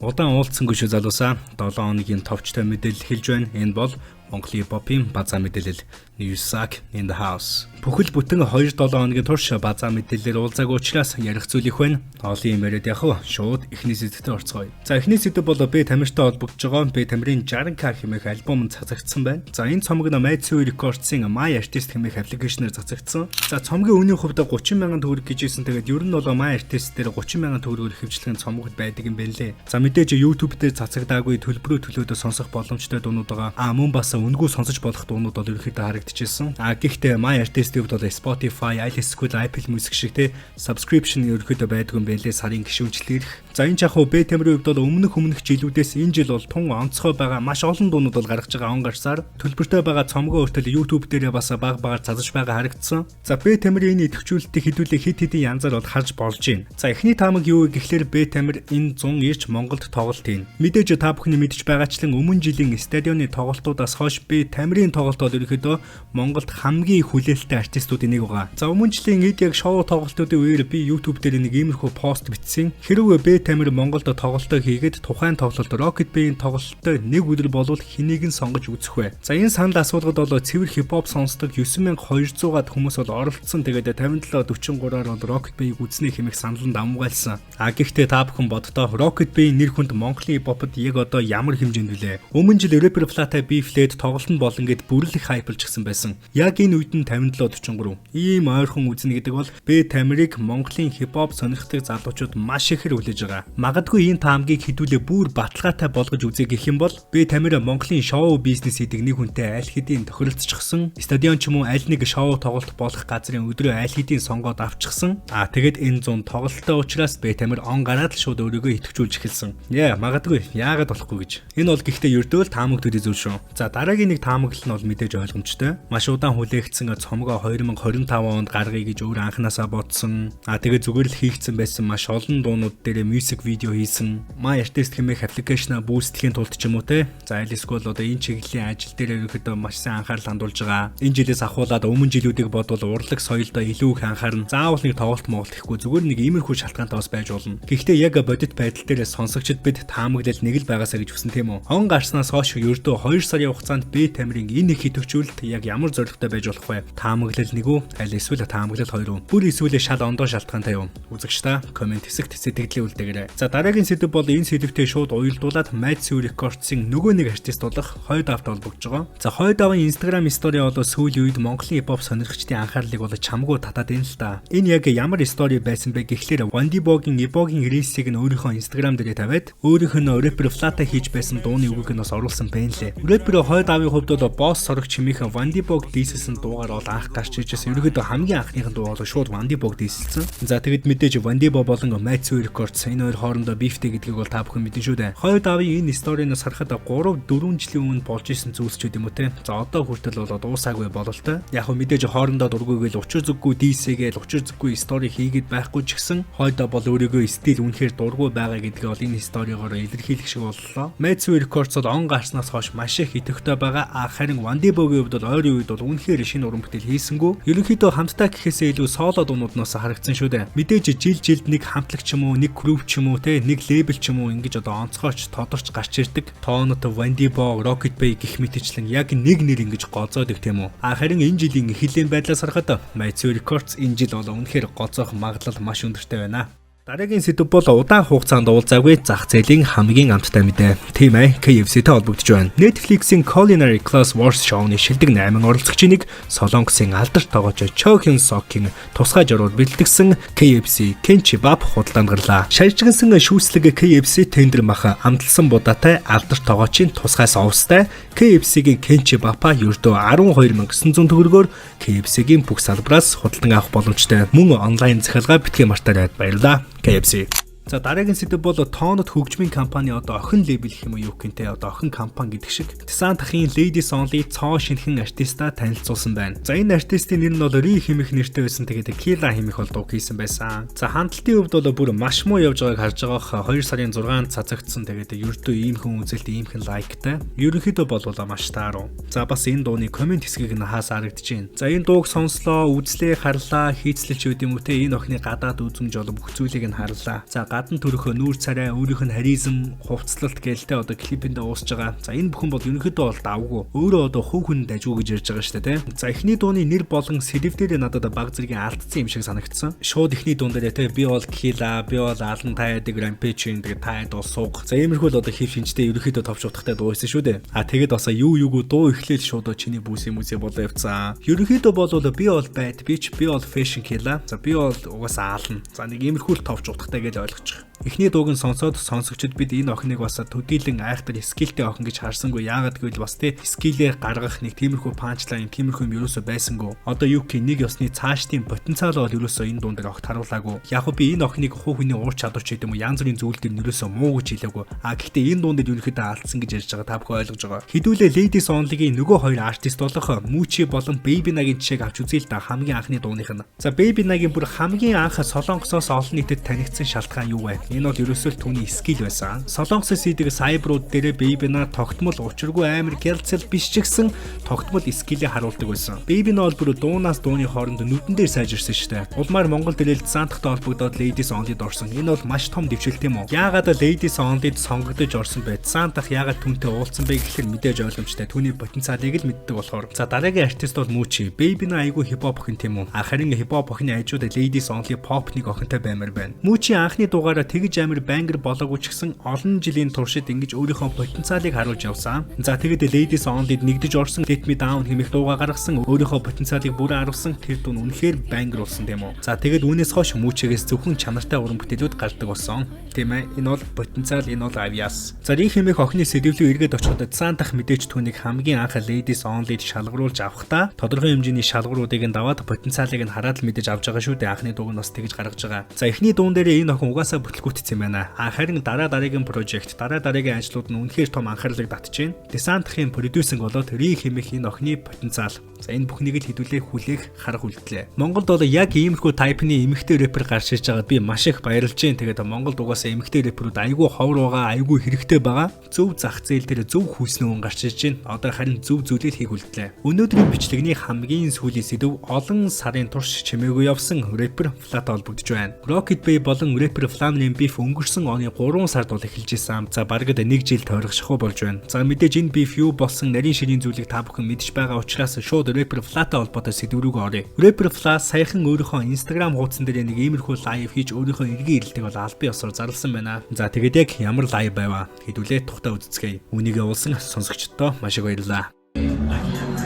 Удаан уулзсангүй шүү, залуусаа. 7 хоногийн товчтой мэдээлэл хэлж байна. Энэ бол Монголын хипхопын базаа мэдээлэл. Newsak in the house. Бүхэл бүтэн 2 7 хоногийн турш базаа мэдээлэлээр уулзаагүй учраас ярих зүйл их байна. Олон юм яриад явах уу? Шууд эхний сэдвтэ орцгоё. За, эхний сэдв бол Б Тамиртай холбогдож байгаа. Б Тамирын 60K хэмээх альбом нь цацагдсан байна. За, энэ цомог нь Matthew Records-ын My Artist хэмээх application ээр цацагдсан. За, цомгийн үнийн хувьд 30 мянган төгрөг гэж ирсэн. Тэгээд ер нь бол My Artist дээр 30 мянган төгрөгөөр хөвчлэн цомгод байдаг юм байна лээ. За, мэдээж YouTube дээр цацагдаагүй, төлбөрөө төлөөдөө сонсох боломжтой дуунууд байгаа. А мөн бас үнэгүй сонсож болох дуунууд бол ерөнхийдөө харагдчихсэн. А гэхдээ My Artist-ийн хувьд бол Spotify, эсвэл Apple Music шиг те subscription ерөнхийдөө байдаг юм байна лээ, сарын гишүүнчлэл ирэх. За, энэ яг хуу Б Тамирын хувьд бол өмнөх жилүүдээс энэ жил бол тун онцгой байгаа. Маш олон дуунууд бол гаргаж байгаа он гарсаар төлбөртэй байгаа цомгоо хүртэл YouTube дээрээ бас баг багаар цазаж байгаа харагдсан. За, Б Тамирын энэ идэвхжүүлэлтийг хэдүүлээ хэд хэдэн янзаар бол харж болж байна. За, эхний таамаг юу вэ гэхлээр Б Тамир энэ 100 ирж Монголд тоглолт хийн. Мэдээж та бүхний мэдж байгаачлан өмнө жилийн стадионы тоглолтуудаас хойш Б Тамирын тоглолт бол ерөнхийдөө Монголд хамгийн их хүлээлттэй артистуудын нэг байгаа. За, өмнө жилийн эд яг шоу тоглолтуудын үеэр би YouTube дээр нэг иймэрхүү пост бичсэн. Хэрвээ Б Тамир Монголд тоглолтоо хийгээд тухайн тоглолт Rocket Bay-ийн тоглолттой нэг өдөр болвол хэнийг нь сонгож үзэх вэ? За, энэ санал асуулгад бол цэвэр хипхоп сонсдог 9200-аад хүмүүс бол оролцсон. Тэгээд 57 43-аар бол Rocket Bay-г үзнэ хэмээх саналанд давмгайлсан. А гэхдээ та бүхэн боддоо, Rocket Bay нэр хүнд Монголын хипхопод яг одоо ямар хэмжээнд вүлээ? Өмнө жил rapper Flat-тай beef-лээд тоглолт нь болон гэд бүрлэх hype лчихсан байсан. Яг энэ үед нь 57 43 ийм ойрхон үзнэ гэдэг бол Б Тамирыг Монголын хипхоп сонирхдаг залуучууд маш ихээр хүлээж байгаа. Магадгүй энэ таамгийг хэдүүлээ бүр баталгаатай болгож үзье гэх юм бол Б Тамир Монголын шоу бизнес хийдэг нэг хүнтэй аль хэдийн тохиролцчихсон. Стадион ч юм уу аль нэг шоу тоглолт болох газрын өдрөө аль хэдийн сонгоод авчихсан. А тэгээд энэ 100 тоглолттой учраас Б Тамир он гараад л шууд өөрийгөө идэвхжүүлж эхэлсэн. Яа, магадгүй, яагаад болохгүй гэж. Энэ бол гэхдээ ердөө л таамаг төдий зүйл шүү. За, дараагийн нэг таамаглал нь бол мэдээж ойлгомжтой. Маш удаан хүлээгдсэн цомгоо 2025 онд гаргая гэж өөр анханасаа бодсон. А тэгээд зүгээр л хийгдсэн байсан маш олон дуунууд дээр music video хийсэн. My Artist хэмээх application аа boost лэхийн тулд ч юм уу те. За, аль эсвэл одоо энэ чиглэлийн ажил дээр ерөнхийдөө маш сайн анхаарал хандуулж байгаа. Энэ жилээс ахуулаад өмнө жилүүдийг бодвол урлаг соёлдоо илүү их анхаарна. Заавал нэг тоглолт моголт гэхгүй, зүгээр нэг иймэрхүү шалтгаантай бас байж болно. Гэхдээ яг бодит байдал дээр сонсогчд бид таамаглал нэг л байгаасаа гэж хүсэн, тийм үү? Он гарснаас хойш ердөө 2 сарын хугацаанд Б Тамирын энэ их идэвхжүүлэлт яг ямар зорилготой байж болох вэ? Таамаглал нэг үү? Аль эсвэл таамаглал хоёр уу? Бүр эсвэл шал ондоо шалтгаантай юу? Үзэгч та comment хэсэгт сэтгэлдээ үлдээгээрэй. За, дараагийн сэдэв бол энэ сэдвтэй шууд уялдуулаад Matthew Records-ын нөгөө нэг артист болох Хойд Аавтай холбогдож байгаа. За, Хойд Аавын Instagram story бол сүүлийн үед Монголын хипхоп сонирхчдын анхаарлыг бол чамгүй татаад байна л та. Энэ яг ямар story байсан бэ гэхлээр Вандибогийн Ибогийн reels ийг нь өөрийнхөө Instagram дээр тавиад өөрийнх нь рэпер Flat хийж байсан дууны үгийг нь бас оруулсан байна лээ. Рэпер Хойд Аавын хувьд бол Boss сорогч хэмээх Вандибог diss элсэн дуугаар бол анх гарч ижсэн. Ерөнхийдөө хамгийн анхных нь дуу бол шууд Вандибог diss элсэн. За, тэгэд мэдээж Вандибо болон Matthew Records энэ хоёр хоорондоо beef тэй гэдгийг бол та бүхэн мэдэн шүү дээ. Хойд Аавын энэ story наас харахад 3 4 жилийн өмнө болж исэн зүйлс ч гэдэм үү те. За, одоо хүртэл бол дуусаагүй бололтой. Яг хөө мэдээж хоорондоо дургүйгээл учир зүггүй diss эгээл, учир зүггүй story хийгээд байхгүй ч гэсэн Хойдоо бол өөрийгөө стил үнэхээр дургүй байгаа гэдгийг бол энэ story гоор илэрхийлэх шиг боллоо. Matthew Records бол он гарснаас хойш маш их идэвхтэй байгаа. А харин Вандибогийн хувьд бол ойрын үед бол үнэхээр шинэ уран бүтээл хийсэнгүү. Ерөнхийдөө хамтдаа гэхээсээ илүү соло дуунууднаас харагдсан шүү дээ. Мэдээж жил жилд нэг хамтлаг ч юм уу, нэг crew ч юм уу те, нэг label ч юм уу ингэж одоо онцгойч тодорч гарч ирдэг. Тоонот Вандибо, Rocket Bay гэх мэтчлэн яг нэг нэр ингэж гоцоодог, тийм үү. А харин энэ жилийн эхлэлийн байдлаас харахад Matthew Records энэ жил бол үнэхээр гоцоох магадлал маш өндөртэй байна. Дараагийн сэдэв бол удаан хугацаанд уулзаагүй зах зээлийн хамгийн амттай мэдээ. Тийм ээ, KFC-тэй холбогдож байна. Netflix-ийн Culinary Class Wars шоуны шилдэг 8 оролцогчийн нэг Солонгосын алдарт тоглогч Cho Hyun Sok-ийн тусгай жороор бэлтгэсэн KFC Kenchibap худалдаанд гарлаа. Шаржигнасан шүүслэг KFC tender мах амтлсан будаатай алдарт тоглогчийн тусгай соустай KFC-гийн Kenchibap-а ердөө 12,900 төгрөгөөр KFC-гийн бүх салбараас худалдан авах боломжтой. Мөн онлайн захиалгаа битгий мартаарай. Баярлалаа. KFC. За, дараагийн сэдэв бол Тоонот хөгжмийн компани одоо охин label гэх юм уу, юу гэнтэй одоо охин компани гэдэг шиг Десант ахын Ladies Only цоо шинэхэн артиста танилцуулсан байна. За, энэ артистын нэр нь бол Ри хэмэх нэртэй байсан. Тэгээд Kila хэмэх бол дуу хийсэн байсан. За, хандлтын хувьд бол бүр маш муу явж байгааг харж байгаа. 2 сарын 6-нд цацагдсан. Тэгээд ердөө иймхэн үзэлт, иймхэн like тай. Ерөнхийдөө бол маш тааруу. За, бас энэ дууны comment хэсгийг нь хаасаа харагдаж байна. За, энэ дууг сонслоо, үзлээ, харлаа, хийцлэлч үт юм уу те, энэ охины гадаад үзмж болон бүх зүйлийг нь харлаа. За, гадна төрөхөө нүүр царай, өөрийнх нь харизм, хувцлалт гэлтэй одоо клипэндээ уусж байгаа. За, энэ бүхэн бол ерөнхийдөө бол давгүй. Өөрөө одоо хувь хүн дажгүй гэж ярьж байгаа шүү дээ, тэ. За, эхний дууны нэр болон сэдэв дээр надад баг зэргийн алдсан юм шиг санагдсан. Шууд эхний дуун дээр те би бол Killa, би бол Алан та яадаг Rampage, тэгээд та яд бол сууг. За, иймэрхүү л одоо хэв шинжтэй ерөнхийдөө товч утгатай дуу байсан шүү дээ. А тэгээд бас юу юугүй дуу эхлээл шууд чиний бүс юм үзээ болоо явцсан. Ерөнхийдөө бол би бол bad bitch, би бол fashion killer. За, би бол угаасаа аална. За, нэг иймэрхүү л товч утгатай гэж ойлгочих. Эхний дууг нь сонсоод сонсогчид бид энэ охиныг бас төдийлөн айхтар skill тэй охин гэж харсангүй. Яагаад гэвэл бас те skill ээ гаргах нэг тиймэрхүү punchline, тиймэрхүү юм ерөөсөө байсангүй. Одоо юу гэх, нэг ёсны цаашдын потенциал бол ерөөсөө энэ дуун дээр огт харуулаагүй. Яг уу би энэ охиныг хувь хүний уур чадвар ч гэдэг юм уу, янз бүрийн зүйл дээр нөрөөсөө муу гэж хэлээгүй. А гэхдээ энэ дуун дээр ерөнхийдөө алдсан гэж ярьж байгаа, та бүхэн ойлгож байгаа. Хэдүүлээ Ladies Only-гийн нөгөө хоёр артист болох Мүчи болон Baby Nag-ийн жишээг авч үзье л да, хамгийн анхны дууных нь. За, Baby Nag-ийн бүр хамгийн анх Солонгосоос олон нийтэд танигдсан шалтгаан юу вэ? Энэ бол ерөөсөө л түүний skill байсан. Солонгосын сидэг cypher ууд дээрээ Baby Na тогтмол учиргүй амар гялцал биш ч гэсэн тогтмол skill ээ харуулдаг байсан. Baby Na бол бүр дуунаас дууны хооронд нүдэн дээр сайжирсан шүү дээ. Улмаар Монгол дээрэл Зантахтай холбогдоод Ladies Only-д орсон. Энэ бол маш том дэвшилт юм уу? Яагаад Ladies Only-д сонгогдож орсон бэ? Зантах яагаад түүнтэй уулзсан бэ гэхэлэр мэдээж ойлгомжтой. Түүний потенциалыг л мэддэг болохоор. За, дараагийн артист бол Мүчи. Baby Na айгүй хипхоп охин тийм үү? А харин хипхоп охины хажууд Ladies Only pop нэг охинтой баймар байна. Мүчи анхны дугаараа тэгж амар banger болоогүй ч гэсэн олон жилийн туршид ингэж өөрийнхөө потенциалыг харуулж явсан. За, тэгэд Ladies Only-д нэгдэж орсон, Let Me Down хэмээх дуугаа гаргасан, өөрийнхөө потенциалыг бүрэн харуулсан. Тэр дуу нь үнэхээр banger болсон тийм үү? За, тэгэд үүнээс хойш Мүчигээс зөвхөн чанартай уран бүтээлүүд гардаг болсон. Тийм ээ. Энэ бол потенциал, энэ бол авьяас. За, Ри хэмээх охины сэдэвлүү эргээд очиход Цаантах мэдээж түүнийг хамгийн анх Ladies Only-д шалгаруулж авахдаа тодорхой хэмжээний шалгууруудыг нь даваад потенциалыг нь хараад л мэдээж авч байгаа шүү дээ. Анхны дууг нь бас тэгж гаргаж байгаа. За, эхний дуун дээр энэ охин угаасаа бүтлгүүтсэн юм байна. А харин дараа дараагийн project, дараа дараагийн ажлууд нь үнэхээр том анхаарлыг татж байна. Десантахын producing болоод Ри хэмээх энэ охины потенциал. За, энэ бүхнийг л хэдүүлээ хүлээх харах үлдлээ. Монголд бол яг иймэрхүү type ны эмэгтэй рэпер гарч ирж байгаад би маш их баярлж байна. Тэгээд Монголд угаасаа эмэгтэй рэперүүд айгүй ховор байгаа, айгүй хэрэгтэй байгаа. Зөв зах зээл дээр зөв хүйснэ хүн гарч ирж байна. Одоо харин зөв зүйлийг хийх үлдлээ. Өнөөдрийн бичлэгний хамгийн сүүлийн сэдэв олон сарын турш чимээгүй явсан рэпер Флатай холбогдож байна. Rocket Bay болон рэпер Flan-ын beef өнгөрсөн оны 3 сард бол эхэлж исэн. За, бараг нэг жил тойрох шахуу болж байна. За, мэдээж энэ beef юу болсон, нарийн ширийн зүйлийг та бүхэн мэдж байгаа учраас шууд рэпер Флатай холбоотой сэдэв рүүгээ оръё. Рэпер Фла саяхан өөрийнхөө Instagram хуудсан дээр нэг иймэрхүү live хийж өөрийнхөө эргэн ирэлтийг бол албан ёсоор зарласан байна. За, тэгээд яг ямар live байваа? Хэдүүлээ тухтай үзцгээе. Үүнийг явуулсан сонсогчдоо маш их баярлалаа.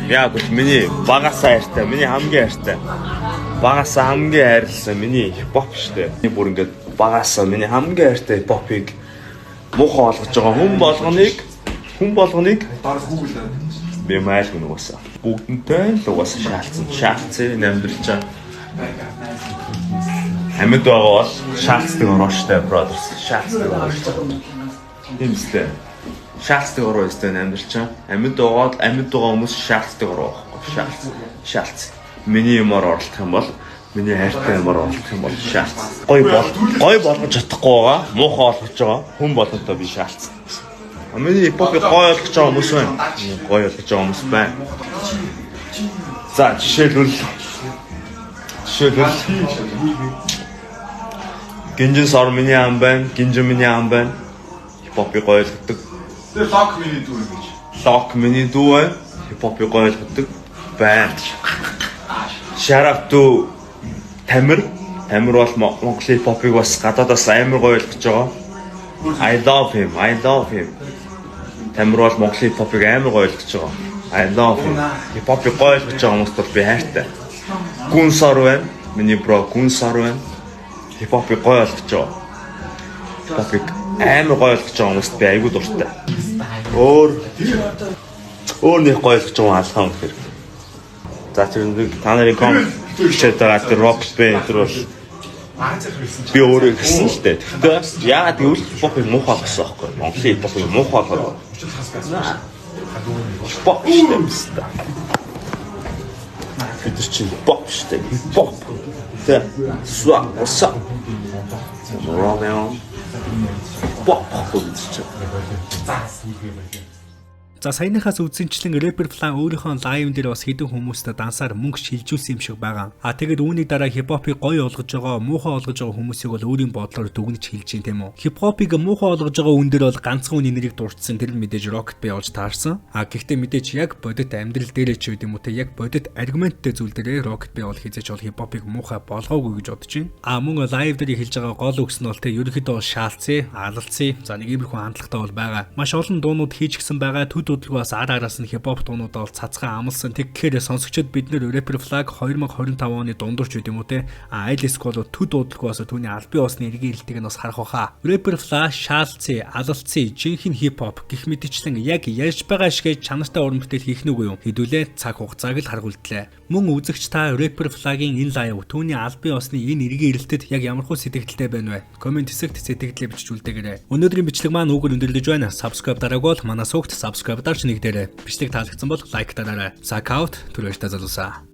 Яг бол миний багасаа хайртай, миний хамгийн хайртай. Багасаа хамгийн хайрласан миний хипхоп штэ. Миний бүр ингээд багасаа миний хамгийн хайртай хипхопыг муухай болгож байгаа хүн болгоныг би майлгүй нугасаа. Бүгдэнтэй л угаасаа шаалцсан. Шаалцсан амьдрал чаа. Амьд байгаа бол шаалцдаг ороо штэ, brothers. Шаалцдаг ороо штэ. Тийм үстэй. Шаалцдаг ороо өстэй амьдрал чаа. Амьд байгаад амьд байгаа хүмүүс шаалцдаг ороо байхгүй. Шаалц. Шаалц. Миний юмар оролдох юм бол, миний хайртай юмар оролдох юм бол шаалц. Гой бол гой болгож чадахгүй байгаа. Муухай болгож байгаа. Хүн болгонтой би шаалц. Миний хипхопыг гой болгож байгаа хүмүүс байна. Гой болгож байгаа хүмүүс байна. За, жишээлбэл Гинжин сор миний ам байна. Гинжин миний ам байна. Хипхопыг гой болгодог. Тэр лок миний дүү юм гэж. Лок миний дүү байна. Хипхопыг гой болгодог байна. Shout out to Тамир. Тамир бол Монголын хипхопыг бас гадаадаас амар гоё ойлгож байгаа. I love him. I love him. Тамир бол Монголын хипхопыг амар гоё ойлгож байгаа. I love him. Хипхопыг гоё ойлгож байгаа хүмүүст бол би хайртай. Гүн сор байна. Миний bro Гүн сор байна. Хипхопыг гоё ойлгож байгаа. Хипхопыг амар гоё ойлгож байгаа хүмүүст би айгүй дуртай. Өөр өөр нэг гоё ойлгож байгаа алхам гэхээр. За, тэр нэг та нарын ком бичээд байгаа тэр rock band тэр бол би өөрөө гэсэн л дээ. Тэгэхдээ яагаад гэвэл хипхопыг муухай болгосон байхгүй. Монголын хипхопыг муухай болгоод. Хипхоп шүү дээ. Бид нар чинь хипхоп шүү дээ. Хипхоп. Тэ. Swag, what's up? Romeo. Хипхоп байхгүй бид нар чинь. За, саяныхаас үзсэнчлэн Rapper Fla өөрийнхөө live дээр бас хэдэн хүмүүстэй дансаар мөнгө шилжүүлсэн юм шиг байгаа. А тэгээд үүний дараа хипхопыг гоё олгож байгаа, муухай олгож байгаа хүмүүсийг бол өөрийн бодлоор дүгнэж хэлж чинь, тийм үү. Хипхопыг муухай олгож байгаа үн дээр бол ганцхан үний нэрийг дурдсан. Тэр нь мэдээж Rocket Bay болж таарсан. А гэхдээ мэдээж яг бодит амьдрал дээрээ ч үгүй юм уу те, яг бодит аргументтэй зүйл дээрээ Rocket Bay бол хэзээ ч бол хипхопыг муухай болгоогүй гэж бодож байна. А мөн live дээр хэлж байгаа гол үгс нь бол те, ерөнхийдөө шаалцъя, алалцъя. За, нэг иймэрхүү хандлагатай бол байгаа. Маш олон дуунууд хийж гисэн байгаа. Төд удалгүй бас ар араас нь хипхоп дуунуудаа бол цацхан амлсан. Тэгэхээр сонсогчид бид нэр Rapper Flag 2025 оны дундуур ч үгүй юм уу те. А аль эсвэл төд удалгүй бас түүний албан ёсны эргийн эрэлтийг нь бас харах баха. Rapper Fla шаалцъя, алалцъя, жинхэнэ хипхоп гэх мэтчлэн яг ярьж байгаа шигээ чанартай уран бүтээл хийх нүг юм. Хэдүүлээ цаг хугацааг л харах үлдлээ. Мөн үзэгч та Rapper Flag-ийн энэ live, түүний албан ёсны энэ эргийн эрэлтэд яг ямархуу сэтгэгдэлтэй байна вэ? Comment хэсэгт сэтгэгдлээ бичиж үлдээгээрэй. Өнөөдрийн бичлэг маань үүгээр өндөрлөж байна. Subscribe дараагүй бол манай сувагт subscribe дарж нэгдээрэй. Бичлэг таалагдсан бол like дараарай. Сак out, түр баяртай залуусаа.